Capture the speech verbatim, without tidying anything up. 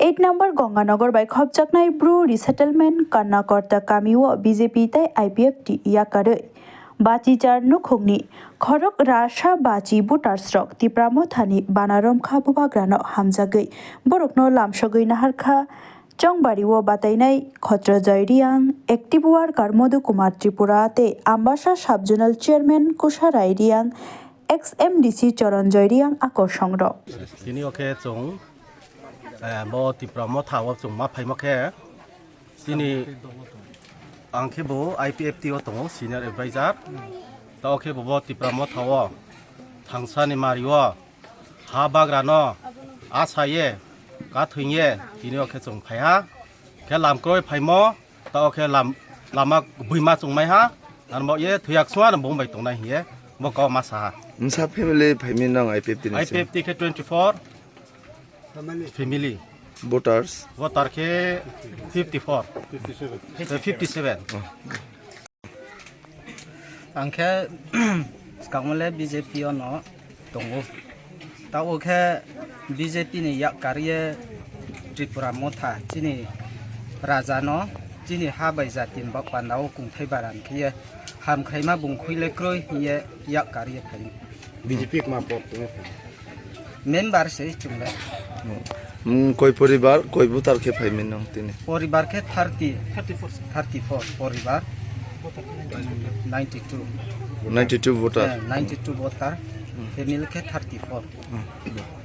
Eight number Ganganagar bai khopjaknai Bru Resettlement Kannakorta kamio B J P tei I P F T yakarwi bachichar nukhungni khorok rasa bachi voters rok Tipra Mothani banarom kha bubagrano hamjagwi borokno lamsogwi naharkha. Chongbario batainai Khotrojoy Riang, active worker Madhu Kumar Tripura tei Ambasa Sub-Zonal Chairman Kusarai Riang, ex M D C Choranjoy Riang akorsongrok. Tini o khe chwng, eh, bo Tipra Motha o chwng ma phaima khe tini ang khe bo I P F T o tongo, senior advisor. Ta o khe bo, bo Tipra Motha o thangsani mari o ha bagrano asaye, kathwingye, tini o khe chwng phaiha. Khe lamkroi phaimo, ta o khe lam-, lama buima chwngmaiha, armo ye thuyak sua no bumbai tongnai hiye, bo kau ma saha. Msa family phaimi nang I P F T ni se? I P F T khe twenty-four family. Voters? Voter khe fifty-four. Fifty-seven. Eh, fifty-seven. Oh. Ang khe swkangmole B J P ono tongo. Tabuk khe B J P ni yak kariye Tripura Motha chini raja no chini ha bai jati ni bak panda o kungthai baran khiye ham khaima bung khuile kroi hiye yak kariye phai. B J P kma pot tongwi phai. Member se chwng le. Hmm, koi poribar, koi voter khe phai mino tini? Poribar khe thirty, thirty-four poribar, ninety-two. Ninety-two voter. Eh, ninety-two voter. Hmm. Family khe thirty-four. Hmm.